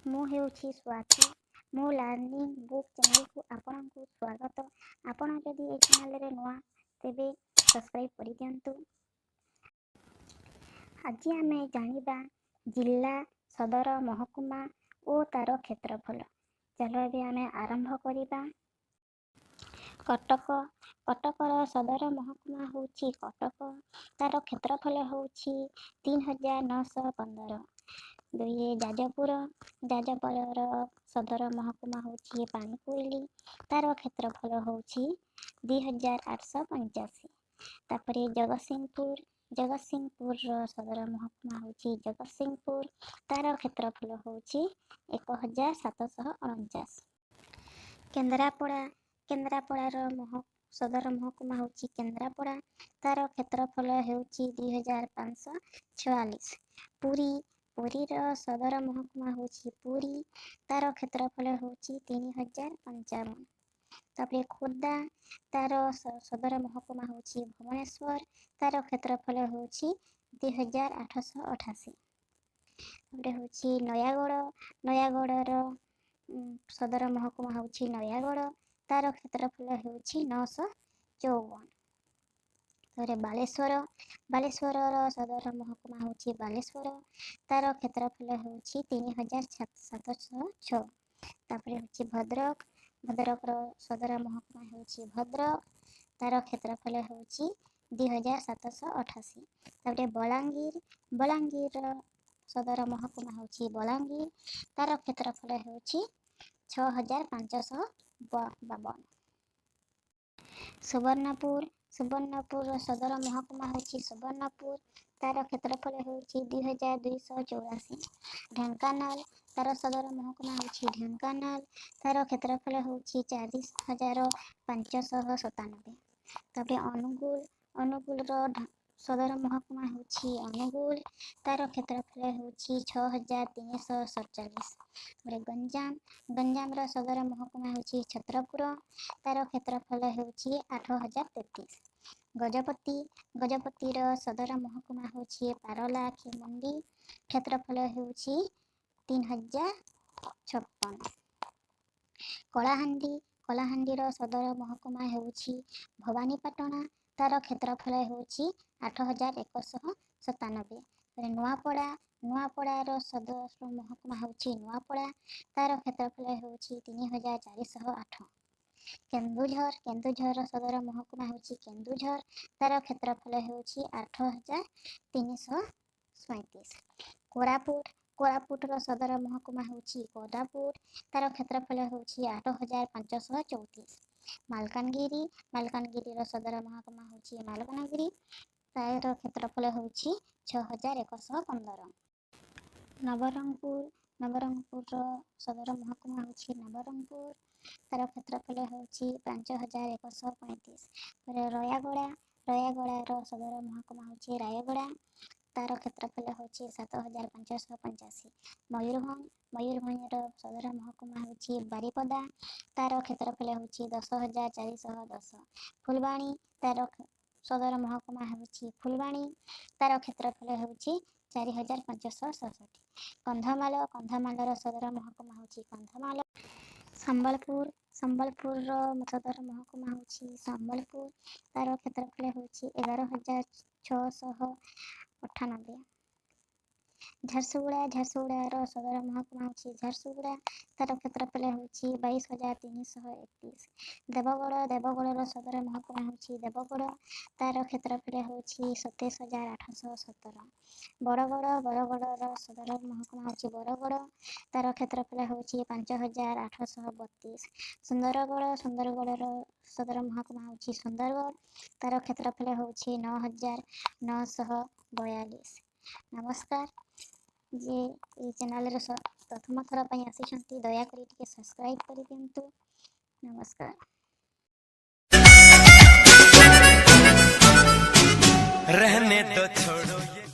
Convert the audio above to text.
ମୁଁ ହେଉଛି ସ୍ୱାତି। ମୋ ଲର୍ଣ୍ଣିଂ ବୁକ୍ ଚ୍ୟାନେଲକୁ ଆପଣଙ୍କୁ ସ୍ୱାଗତ। ଆପଣ ଯଦି ଏ ଚ୍ୟାନେଲରେ ନୂଆ, ତେବେ ସବସ୍କ୍ରାଇବ୍ କରିଦିଅନ୍ତୁ। ଆଜି ଆମେ ଜାଣିବା ଜିଲ୍ଲା ସଦର ମହକୁମା ଓ ତା'ର କ୍ଷେତ୍ରଫଳ। ଚାଲ, ଏବେ ଆମେ ଆରମ୍ଭ କରିବା। କଟକ। କଟକର ସଦର ମହକୁମା ହେଉଛି କଟକ। ତା'ର କ୍ଷେତ୍ରଫଳ ହେଉଛି 3915। ଦୁଇରେ ଯାଜପୁର। ଯାଜପୁରର ସଦର ମହକୁମା ହେଉଛି ପାଣିକୋଇଲି। ତା'ର କ୍ଷେତ୍ରଫଳ ହେଉଛି 2885। ତାପରେ ଜଗତସିଂହପୁର। ଜଗତସିଂହପୁରର ସଦର ମହକୁମା ହେଉଛି ଜଗତସିଂହପୁର। ତା'ର କ୍ଷେତ୍ରଫଳ ହେଉଛି 1749। କେନ୍ଦ୍ରାପଡ଼ା। କେନ୍ଦ୍ରାପଡ଼ାର ସଦର ମହକୁମା ହେଉଛି କେନ୍ଦ୍ରାପଡ଼ା। ତା'ର କ୍ଷେତ୍ରଫଳ ହେଉଛି 2546। ପୁରୀ। ପୁରୀର ସଦର ମହକୁମା ହେଉଛି ପୁରୀ। ତା'ର କ୍ଷେତ୍ରଫଳ ହେଉଛି 3055। ତାପରେ ଖୋର୍ଦ୍ଧା। ତା'ର ସଦର ମହକୁମା ହେଉଛି ଭୁବନେଶ୍ୱର। ତା'ର କ୍ଷେତ୍ରଫଳ ହେଉଛି 2888। ତାପରେ ହେଉଛି ନୟାଗଡ଼। ନୟାଗଡ଼ର ସଦର ମହକୁମା ହେଉଛି ନୟାଗଡ଼। ତା'ର କ୍ଷେତ୍ରଫଳ ହେଉଛି 954। ତାପରେ ବାଲେଶ୍ୱର। ବାଲେଶ୍ୱରର ସଦର ମହକୁମା ହେଉଛି ବାଲେଶ୍ୱର। ତା'ର କ୍ଷେତ୍ରଫଳ ହେଉଛି 3706। ତାପରେ ହେଉଛି ଭଦ୍ରକ। ଭଦ୍ରକର ସଦର ମହକୁମା ହେଉଛି ଭଦ୍ରକ। ତା'ର କ୍ଷେତ୍ରଫଳ ହେଉଛି 2788। ତାପରେ ବଲାଙ୍ଗୀର। ବଲାଙ୍ଗୀରର ସଦର ମହକୁମା ହେଉଛି ବଲାଙ୍ଗୀର। ତା'ର କ୍ଷେତ୍ରଫଳ ହେଉଛି 6552। ସୁବର୍ଣ୍ଣପୁର। ସୁବର୍ଣ୍ଣପୁରର ସଦର ମହକୁମା ହେଉଛି ସୁବର୍ଣ୍ଣପୁର। ତା'ର କ୍ଷେତ୍ରଫଳ ହେଉଛି 2284। ଢେଙ୍କାନାଳ। ତା'ର ସଦର ମହକୁମା ହେଉଛି ଢେଙ୍କାନାଳ। ତା'ର କ୍ଷେତ୍ରଫଳ ହେଉଛି 4597। ତାପରେ ଅନୁଗୁଳ। ଅନୁଗୁଳର ସଦର ମହକୁମା ହେଉଛି ଅନୁଗୁଳ। ତା'ର କ୍ଷେତ୍ରଫଳ ହେଉଛି 6347। ତାପରେ ଗଞ୍ଜାମ। ଗଞ୍ଜାମର ସଦର ମହକୁମା ହେଉଛି ଛତ୍ରପୁର। ତା'ର କ୍ଷେତ୍ରଫଳ ହେଉଛି 8033। ଗଜପତି। ଗଜପତିର ସଦର ମହକୁମା ହେଉଛି ପାରଳାଖେମୁଣ୍ଡି। କ୍ଷେତ୍ରଫଳ ହେଉଛି 3056। କଳାହାଣ୍ଡି। କଳାହାଣ୍ଡିର ସଦର ମହକୁମା ହେଉଛି ଭବାନୀପାଟଣା। ତା'ର କ୍ଷେତ୍ରଫଳ ହେଉଛି 8197। ନୂଆପଡ଼ା। ନୂଆପଡ଼ାର ସଦର ମହକୁମା ହେଉଛି ନୂଆପଡ଼ା। ତା'ର କ୍ଷେତ୍ରଫଳ ହେଉଛି 3408। କେନ୍ଦୁଝର। କେନ୍ଦୁଝରର ସଦର ମହକୁମା ହେଉଛି କେନ୍ଦୁଝର। ତା'ର କ୍ଷେତ୍ରଫଳ ହେଉଛି 8337। କୋରାପୁଟ। କୋରାପୁଟର ସଦର ମହକୁମା ହେଉଛି କୋରାପୁଟ। ତା'ର କ୍ଷେତ୍ରଫଳ ହେଉଛି 8534। ମାଲକାନଗିରି। ମାଲକାନଗିରିର ସଦର ମହକୁମା ହେଉଛି ମାଲକାନଗିରି। ତା'ର କ୍ଷେତ୍ରଫଳ ହେଉଛି 6115। ନବରଙ୍ଗପୁର। ନବରଙ୍ଗପୁରର ସଦର ମହକୁମା ହେଉଛି ନବରଙ୍ଗପୁର। ତା'ର କ୍ଷେତ୍ରଫଳ ହେଉଛି 5135। ରାୟଗଡ଼ା। ରାୟଗଡ଼ାର ସଦର ମହକୁମା ହେଉଛି ରାୟଗଡ଼ା। ତା'ର କ୍ଷେତ୍ରଫଳ ହେଉଛି 7585। ମୟୂରଭଞ୍ଜ। ମୟୂରଭଞ୍ଜର ସଦର ମହକୁମା ହେଉଛି ବାରିପଦା। ତା'ର କ୍ଷେତ୍ରଫଳ ହେଉଛି 10,410। ଫୁଲବାଣୀ। ତା'ର ସଦର ମହକୁମା ହେଉଛି ଫୁଲବାଣୀ। ତା'ର କ୍ଷେତ୍ରଫଳ ହେଉଛି 4567। କନ୍ଧମାଳ। କନ୍ଧମାଳର ସଦର ମହକୁମା ହେଉଛି କନ୍ଧମାଳ। ସମ୍ବଲପୁର। ସମ୍ବଲପୁରର ସଦର ମହକୁମା ହେଉଛି ସମ୍ବଲପୁର। ତା'ର କ୍ଷେତ୍ରଫଳ ହେଉଛି 11,698। ଝାରସୁଗୁଡ଼ା। ଝାରସୁଗୁଡ଼ାର ସଦର ମହକୁମା ହେଉଛି ଝାରସୁଗୁଡ଼ା। ତା'ର କ୍ଷେତ୍ରଫଳ ହେଉଛି 22,331। ଦେବଗଡ଼। ଦେବଗଡ଼ର ସଦର ମହକୁମା ହେଉଛି ଦେବଗଡ଼। ତା'ର କ୍ଷେତ୍ରଫଳ ହେଉଛି 27,817। ବରଗଡ଼। ବରଗଡ଼ର ସଦର ମହକୁମା ହେଉଛି ବରଗଡ଼। ତା'ର କ୍ଷେତ୍ରଫଳ ହେଉଛି 5832। ସୁନ୍ଦରଗଡ଼। ସୁନ୍ଦରଗଡ଼ର ସଦର ମହକୁମା ହେଉଛି ସୁନ୍ଦରଗଡ଼। ତା'ର କ୍ଷେତ୍ରଫଳ ହେଉଛି 9942। ନମସ୍କାର। ଯିଏ ଏଇ ଚ୍ୟାନେଲରେ ପ୍ରଥମ ଥର ପାଇଁ ଆସିଛନ୍ତି, ଦୟାକରି ଟିକେ ସବସ୍କ୍ରାଇବ୍ କରିଦିଅନ୍ତୁ। ନମସ୍କାର। रहने दो, छोड़ो ये।